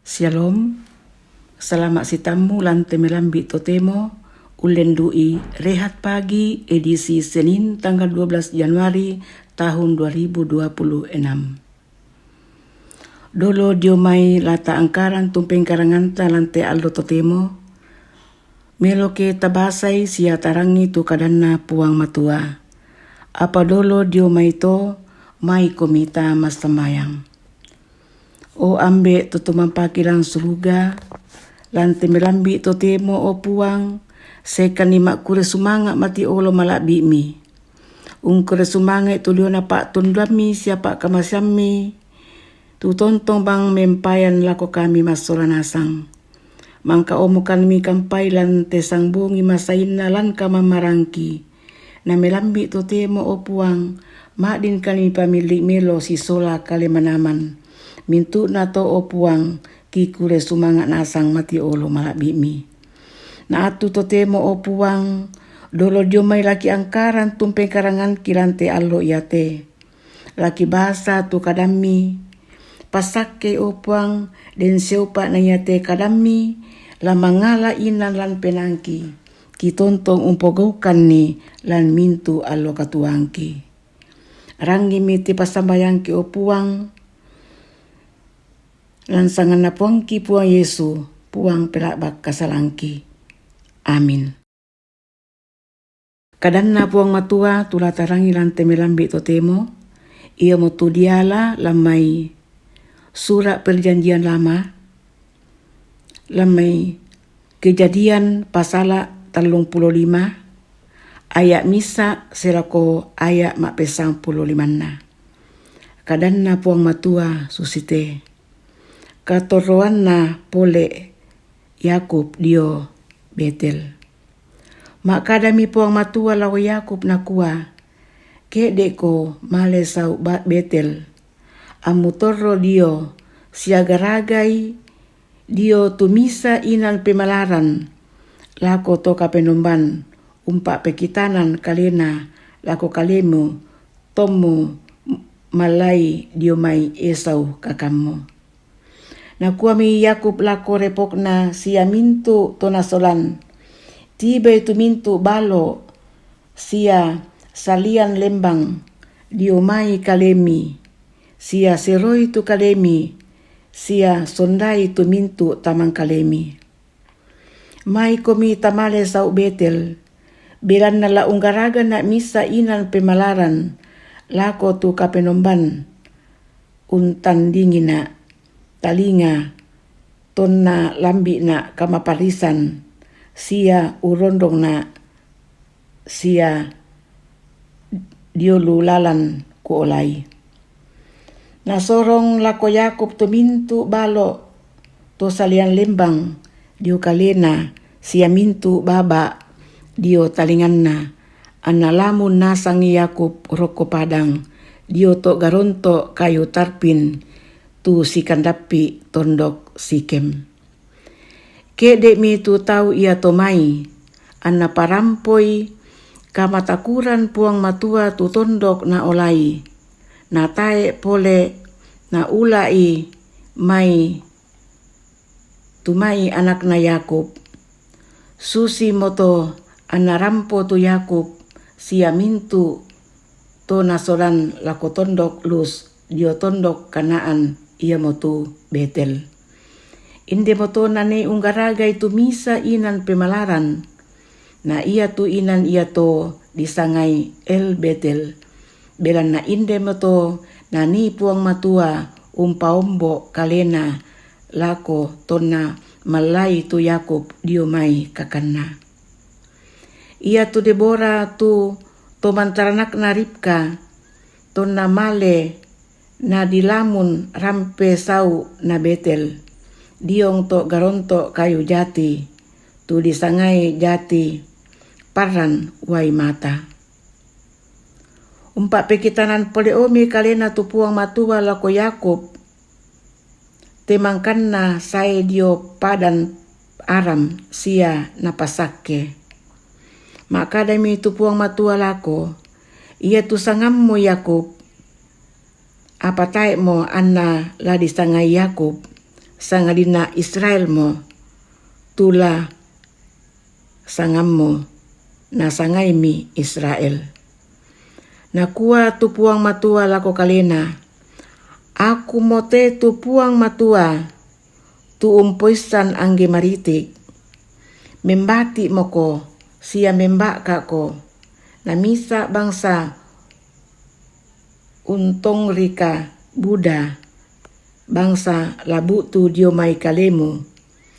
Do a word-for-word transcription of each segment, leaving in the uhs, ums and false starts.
Shalom. Salama' sitammu lan te melambi' totemo, ullendu'i Rehat Pagi, edisi Senin tanggal dua belas Januari tahun dua ribu dua puluh enam. Dolo dio mai la ta'angkaran tu pengkaranganta lan te allo totemo, melo ke tabasai sia tarangi tu kadanNa Puang Matua. Apa dolo dio mai to, maikomi ta massambayang. O Ambe' to tumampaki lan suruga, lan te melambi' totemo, o Puang, sekkanni ma'kure sumanga' mati olo mala'bi'mi. Ungkure sumanga'i tu liona pa'tonduammi sia pa'kamaseammi, tu tontong bang mempayan lako kami massola nasang. Mangka omokanmi kampai lan te sangbongi masainna lan kamammarangki. Na melambi' totemo, o Puang, ma'din kami pamilli' melo sisola kale manaman. Mintu'na to, o Puang, kikure sumanga' nasang mati olo mala'bi'mi. Na attu totemo, o Puang, dolo dio mai laki angkaran tu pengkarangangki lan te allo iate. Laki basa tu kadammi. Passakkei, o Puang, den seupa' na iate kadammi, la mangala inan lan penaangki. Kitontong umpogaukanni lan mintu' allo katuoangki. Rangimi te passambayangki, o Puang, lan sanganNa Puangki Puang Yesu, Puang pela'bak kasalangki. Amin. Kadanna Puang Matua tu la tarangi lan te melambi' totemo, iamotu diala lan mai sura' perjanjian lama, lan mai Kejadian pasala' tallung pulo lima, aya' misa' selako aya' ma'pessangpulo limanna. Kadanna Puang Matua susite. Katorroanna pole Yakub dio Betel. Ma'kadami Puang Matua lao Yakub, nakua, ke'de'ko male sau' Betel, ammutorro dio siaga-ragai dio tu misa' inan pemalaran lako to Kapenomban, umpa'pekitanan kalena lako kalemu tommu mallai dio mai Esau kakammu. Nakuami Yakub lako repokna sia mintu' to nasolan, tibai tu mintu' balo' sia salian lembang dio mai kalemi, sia seroi tu kalemi, sia sondai tu mintu' tamang kalemi. Maikomi tamale sau' Betel, belanna la unggaragana' misa' inan pemalaran lako tu Kapenomban, untandingina' talinga tonna lambi'na' kamaparrisan, sia urondongna' sia diolu lalan kuolai. Nasorong lako Yakub tu mintu' balo' to salian lembang dio kalena sia mintu' baba' dio talinganna, anna lamun nasangi Yakub rokko padang dio to' garonto' kayu tarpin tu sikandappi' tondok Sikem. Ke'de'mi tu tau iato mai, anna parampoi kamatakuran Puang Matua tu tondok naolai, natae' pole naula'i mai tu mai anakna Yakub. Susimoto anna rampo tu Yakub sia mintu' to nasolan lako tondok Lus dio tondok Kanaan, iamotu Betel. Indemoto nanii unggaragai tu misa' inan pemalaran, na iatu inan iato disangai El Betel, belanna indemoto nanii Puang Matua umpaombo' kalena lako tonna mallai tu Yakub dio mai kakanna. Iatu Debora tu to mantaranakna Ribka, tonna male nadilamun rampe sau' na Betel, diong to' garonto' kayu jati, tu disangai jati Parran Uai Mata. Umpa'pekitanan pole'omi kalena tu Puang Matua lako Yakub, te mangkanna sae dio Padan Aram sia napassakke. Ma'kadami tu Puang Matua lako, iatu sangammu Yakub, apa tae'mo anna la disangai Yakub, sangadinna Israel mo, tu la sangammu, nasangaimi Israel. Nakua tu Puang Matua lako kalena, Aku mo te tu Puang Matua, tu umpoissan angge maritik. Membati moko, sia membakka ko, namisa bangsa untongrika buda, bangsa labutu dio mai kalemu,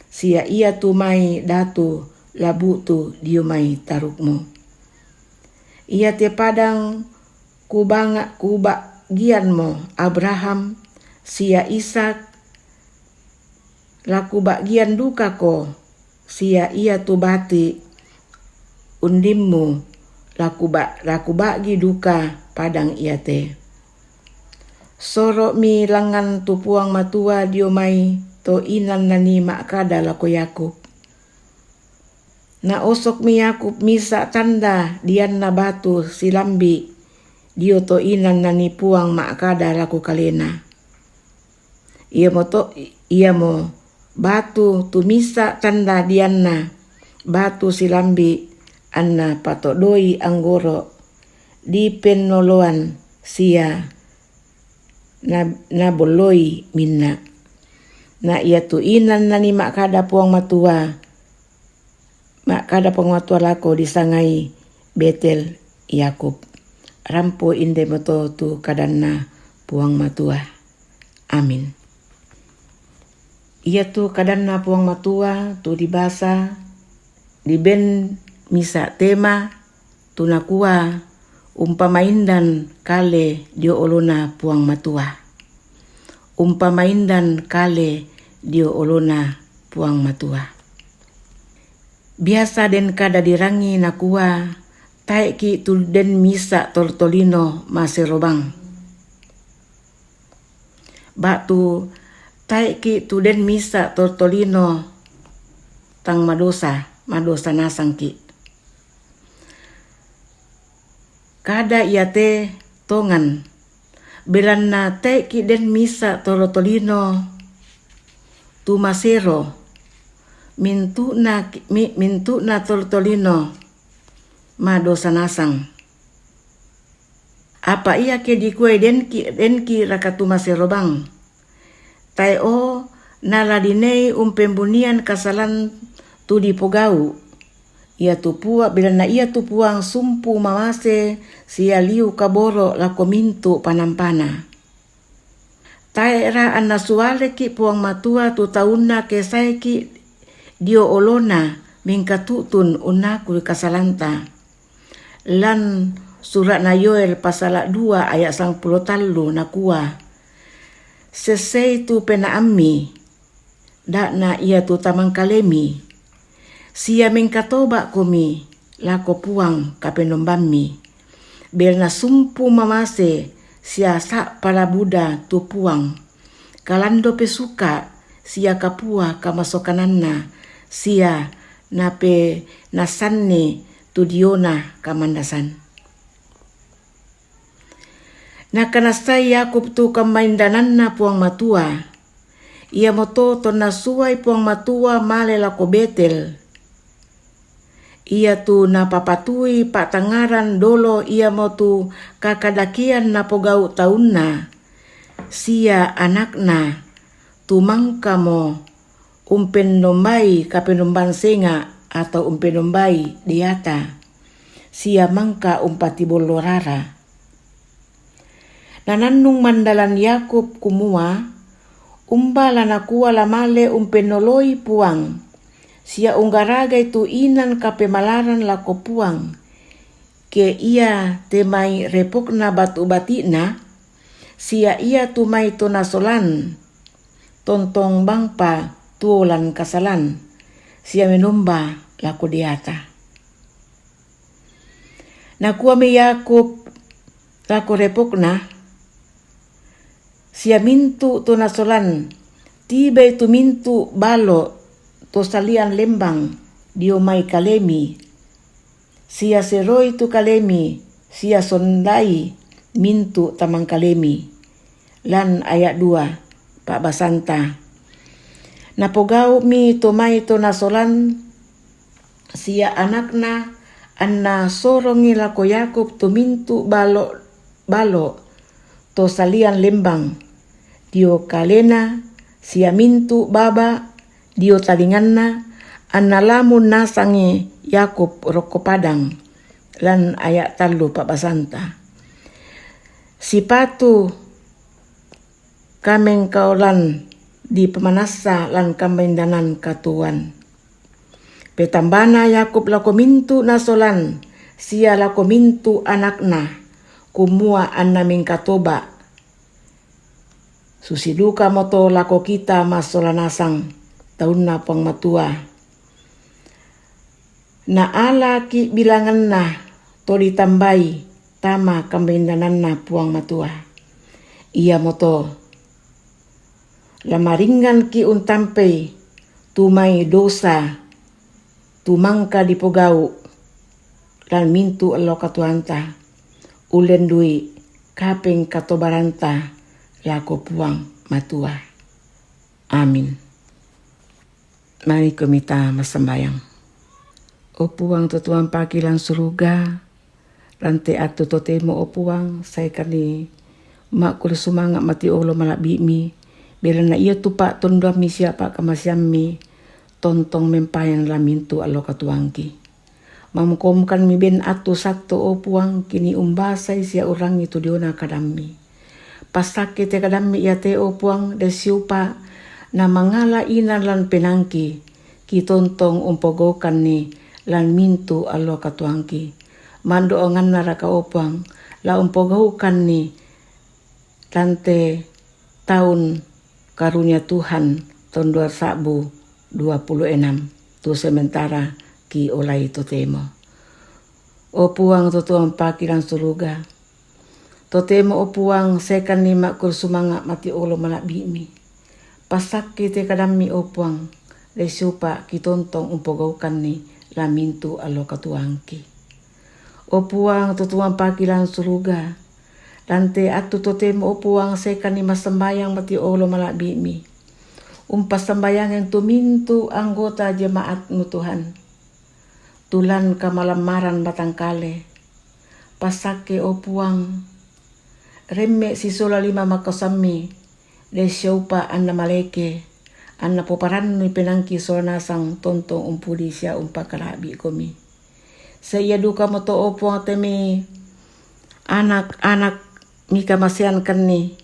sia ia tu mai datu labutu dio mai tarukmu. Ia te padang kubanga-, kubagianmo Abraham, sia Ishak, la kubagian duka ko, sia ia tu bati undimmu, la kuba-, la kubagi duka padang ia te. Soro mi langngan tu Puang Matua dio mai to inan nani makkada lako Yakub. Naosok mi Yakub misa tanda dianna batu silambi dio to inan nani Puang makkada lako kalena. Iamo to, iamo batu tu misa tanda dianna batu silambi anna patodoi anggoro dipennoloan sia na-, nabolloi minna. Na ia tu inan nani makkada Puang Matua, makkada Puang Matua lako disangai Betel Yakub. Rampo inde moto tu kadanna Puang Matua. Amin. Ia tu kadanna Puang Matua tu dibasa, diben misa tema, tu nakua, umpamaindan kale dio olona Puang Matua. Umpamaindan kale dio olona Puang Matua. Biasa den kada dirangi nakua, taeki tu den misa toltolino maserobang. Batu, taeki tu den misa toltolino tang madosa, madosa nasangki. Kada ia te tongan, belanna taeki den misa toltolino tu masero, mintu'na, mi-, mintu'na toltolino madosa nasang. Apa ia ke dikuai denki, denki raka tu maserobang. Tae o, nala dinei umpembunian kasalan tu dipogau. Ia tu Puang, belanna ia tu Puang sumpu mamase sia liu kaboro lako mintu panampana. Tae ra anna sualeki Puang Matua tu taunna ke saeki dio olona mingka tutun unnakui kasalanta. Lan sura'na Yoel pasala dua ayat sangpulo tallu nakua, sessei tu penaammi, da'na ia tu tamangkalemi, sia mengkatoba'komi lako Puang Kapenombammi. Belanna sumpu mamase sia sa'pala buda tu Puang. Kalando pesuka sia kapua kamasokananna sia nape nasanni tu diona kamandasan. Nakanassai Yakub tu kammaindananna Puang Matua. Iamoto tonna suai Puang Matua male lako Betel. Ia tu napapatui pa'tangngaran dolo iamo tu kakadakean napogau taunna, sia anakna, tu mangkamo umpennombai kapenomban senga atau umpennombai deata, sia mangka umpatibollo rara. Nanannung mandalan Yakub kumua, umba la nakua la male umpennoloi Puang, sia unggaragai tu inan kapemalaran lako Puang, ke ia te mai repokna batu bati'na, sia ia tu mai to nasolan, tontong bangpa tuo lan kasalan, sia menomba lako deata. Nakua mi Yakub lako repokna, sia mintu to nasolan, tibai tu mintu balo to salian lembang dio mai kalemi, sia seroi tu kalemi, sia sondai mintu tamangkalemi. Lan ayat dua, pa'basanta. Napogau'mi to mai to nasolan sia anakna, anna sorongi lako Yakub to mintu' balo', balo' to salian lembang dio kalena sia mintu' baba' dio talinganna, anna lamun nasangi Yakub rokko padang. Lan aya' tallu pa'basanta. Sipatu kamengkaolan dipamanassa lan kamaindanan katuoan. Petambana Yakub lako mintu' nasolan sia lako mintu' anakna, kumua anna mengkatoba'. Susi dukamoto lako kita massola nasang taunna Puang Matua. Naalaki' bilanganna to ditambai tama kamaindananna Puang Matua. Iamoto, la maringnganki' untampei tu mai dosa tu mangka dipogau' lan mintu' allo katuoanta, ullendui kapengkatobaranta lako Puang Matua. Amin. Mari kita massambayang. O Puang, to Tuang paki lan suruga, lan te attu totemo, o Puang, saekanni makkuro sumanga' mati olo mala'bi'mi, belanna iatu pa'tondoammi sia pa'kamaseammi tontong mempayan lan mintu' allo katuoangki. Mamkomkanmi ben attu satto, o Puang, kini umbasai sia urangi tu diona kadammi. Passakke te kadammi iate, o Puang, de siupa' namangala' inan lan penaangki, kitontong umpogaukanni lan mintu' allo katuoangki. Mando'onganna raka, o Puang, la umpogaukanni lan te taun karunia Tuhan taun dua sa'bu dua pulu' enam tu sementara ki olai totemo. O Puang, to Tuang paki lan suruga, totemo, o Puang, saekanni makkuro sumanga' mati olo mala'bi'mi. Passakke te kadammi, o Puang, de siupa' kitontong umpogaukanni lan mintu' allo katuoangki. O Puang, to Tuang paki lan suruga, lan te attu totemo, o Puang, saekanni massambayang mati olo mala'bi'mi. Umpassambayangi tu mintu' anggota jemaatmu, Tuhan, tu lan kamalammaran batangkale. Passakke, o Puang, remme' sisola lima makkosammi, de siupa' anna maleke, anna poparannui penaangki sola nasang tontong umpudi sia umpakala'bi'komi. Sia ia dukamoto, o Puang, te mai anak-anakmi kamaseangkanni,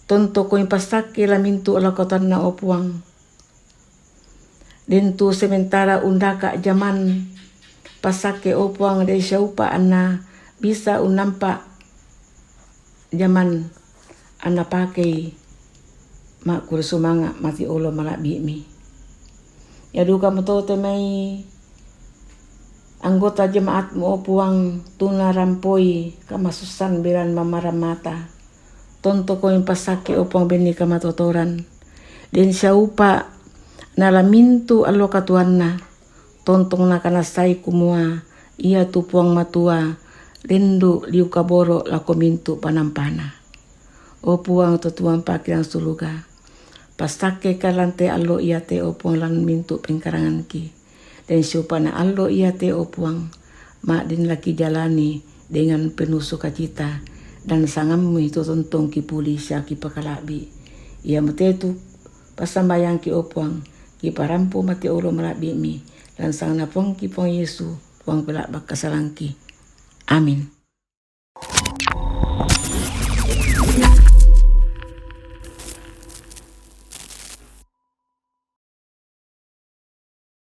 tontong komi passakke lan mintu' allo katuoanna, o Puang. Den tu sementara undaka' jaman, passakke, o Puang, de siupa' anna bisa unnampa' jaman anna pakei makkuro sumanga' mati olo mala'bi'mi. Ia dukamoto te mai anggota jemaatmu, o Puang, tu narampoi kamasussan belan mammarang mata. Tontong komi passakke, o Puang, benni kamatotoran. Den siupa' na lan mintu' allo katuoanna, tontong nakanassai kumua iatu Puang Matua lendu' liu kaboro' lako mintu' panampana. O Puang, to Tuang paki lan suruga, passakkeka lan te allo iate, o Puang, lan mintu' pengkarangangki. Den siupa' na allo iate, o Puang, ma'din la kijalani dengan penuh sukacita, dan sangammi tu tontong kipuli sia kipakala'bi'. Iamote tu passambayangki, o Puang, kiparampo mati olo mala'bi'mi, lan sanganna Puangki Puang Yesu, Puang pela'bak kasalangki. Amin.